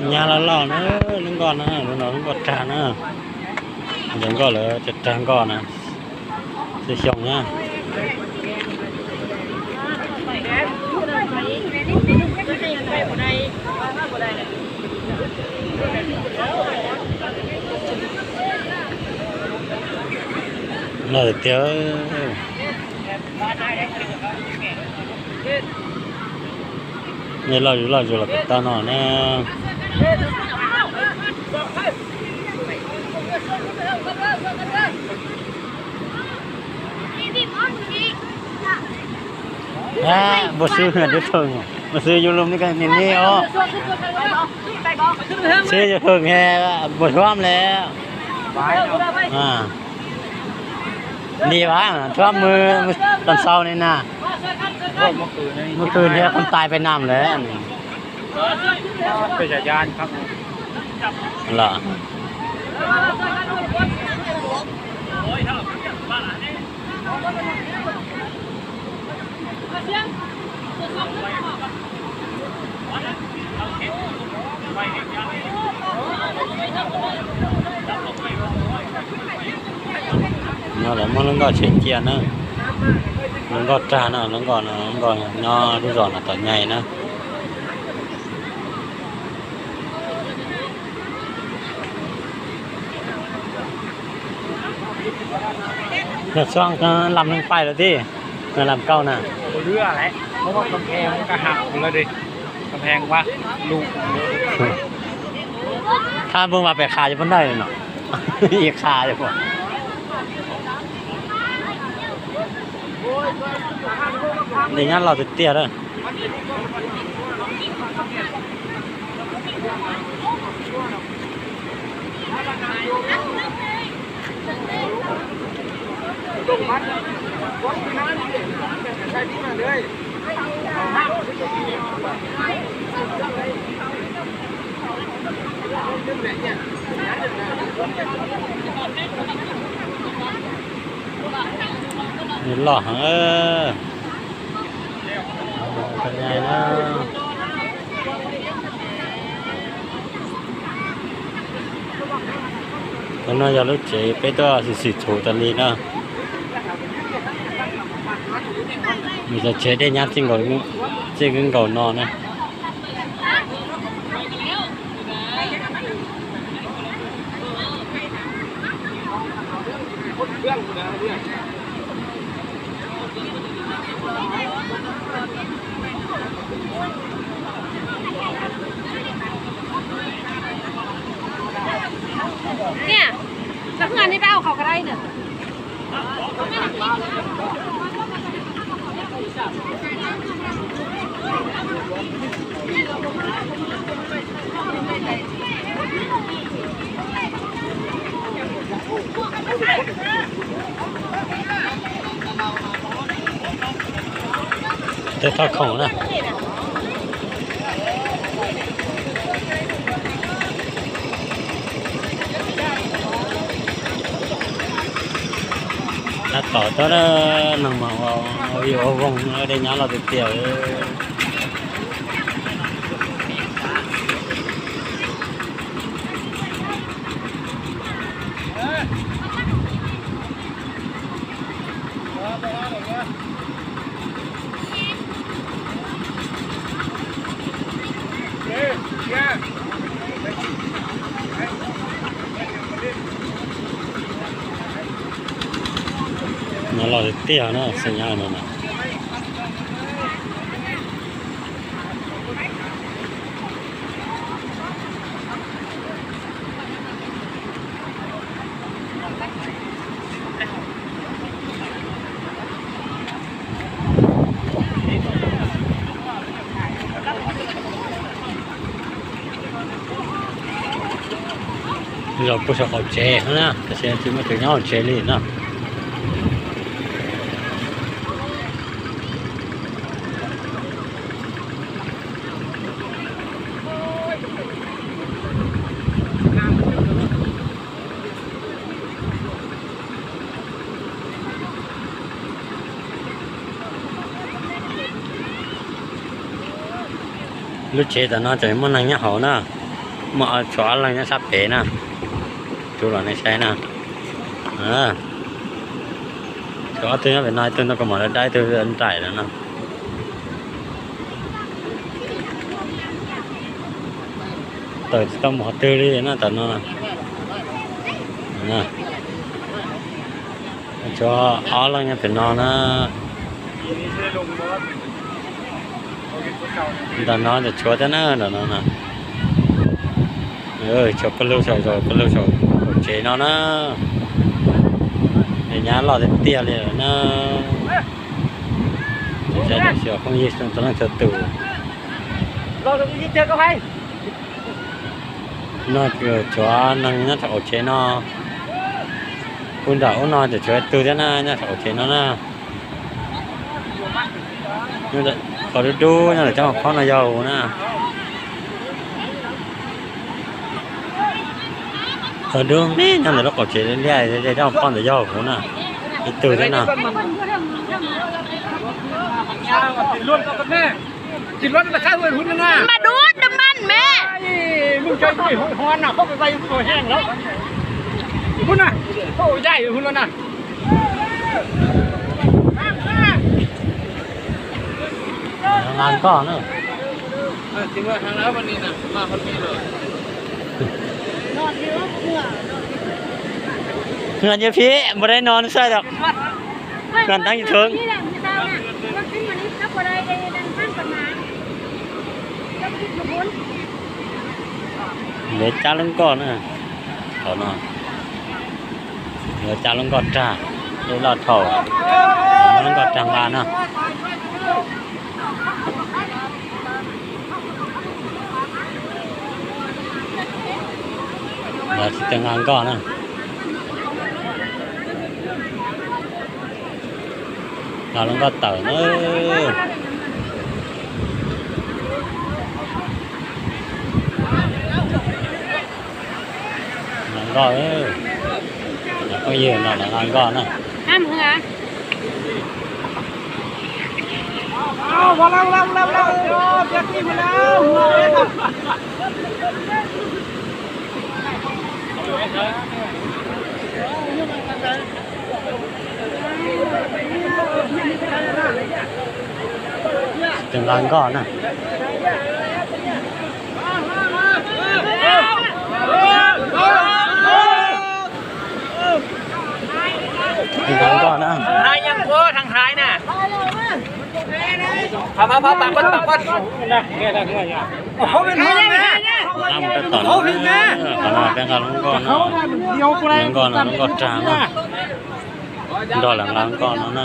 Nyab loj loj na, lub nkoj na, lub no lub nkoj rag na. Cov nkoj lawv rag rag nkoj na, xyoo xyoo na. Loj tiag tiag. Nej loj zuj loj zuj los pem toj no na. Npua xwb, npua xwb yus lub me koj nim ni os. Xwb yus hwm he npua huab le. Ni vas thuab mw, tag sau ni na. Mus khwv thiab qhov tais pem nam lawm. Los no lawv muab lub nkoj tshem cia na. Lub nkoj rag na, lub nkoj no, nkoj nyob lub zos no tom nyai na. Yog txhob lam neeg pais lawm tib, lam kauj na. Thab npoo vas pem qha yog pub ntawj no, ib qha yog. Dej nyab loj tiag tiag na. Loj heev. Qhov no yog lub tsev peb tuaj xwm xwm txhuv tas li na. Nws cov tsev dej nyab txij nkaus, txij nkaus no na. Tej thoj khoom na. Tab tom tau neeg mas ua vij ua voog, dej nyab loj tiag tiag. No los tiag tiag na, xeem nyab no na. Los puag saum qaum tsev na, tab sis tsis muaj tus nyob hauv tsev li no. Lub tsev tam no tseem muaj neeg nyob hauv na. Muaj tshuav ob leeg nyob sab pem na, rub los nej saib na. Tshuav ob tug nyob pem no, ib tug nrog kaus mom dawb dawb, ib tug nraim lawm no. Tawm tsis tau mus qhov twg li na tam no. Tshuav ob leeg nyob pem no na. Ntawm no ces tshuav thiab na, ntawm no na. Tshuav pawg lug saum, pawg lug saum kaum tsev no na. Nyab loj tiag tiag li lawm na. Phooj ywg txhua leej txhua tus, no tshuav neeg nyob saum kaum tsev no. Kuv nram ub no ces tshuav ib tug thiab na, nyob saum kaum tsev no na. Qhov dub dub nyob ntawm cov phob no yog huv na. Qhov dub me nyob ntawm lub kaum tsev liaj, cov phob ntawd yog huv na. Ib tug thiab no. Mas dub tau npaj me. Nqa nkoj na. Nqa nyiaj phib npua dai no xwb os. Nqa tab yim thwv. Yuav cab lub nkoj na. Qhov no yuav cab lub nkoj rag, lub loj dhau, muab lub nkoj rag nqa no. Lawv tsis tau nqa nkoj na. Nqa lub nkoj tawm na. Nqa nkoj, phooj ywg no lawv nqa nkoj na. Tsis nqa nkoj na. Tsis nqa nkoj na. Nqa mus rau tom no, qhov no peb nqa lub nkoj no, lub nkoj no lub nkoj rag no. Nrog lawv nqa nkoj no na.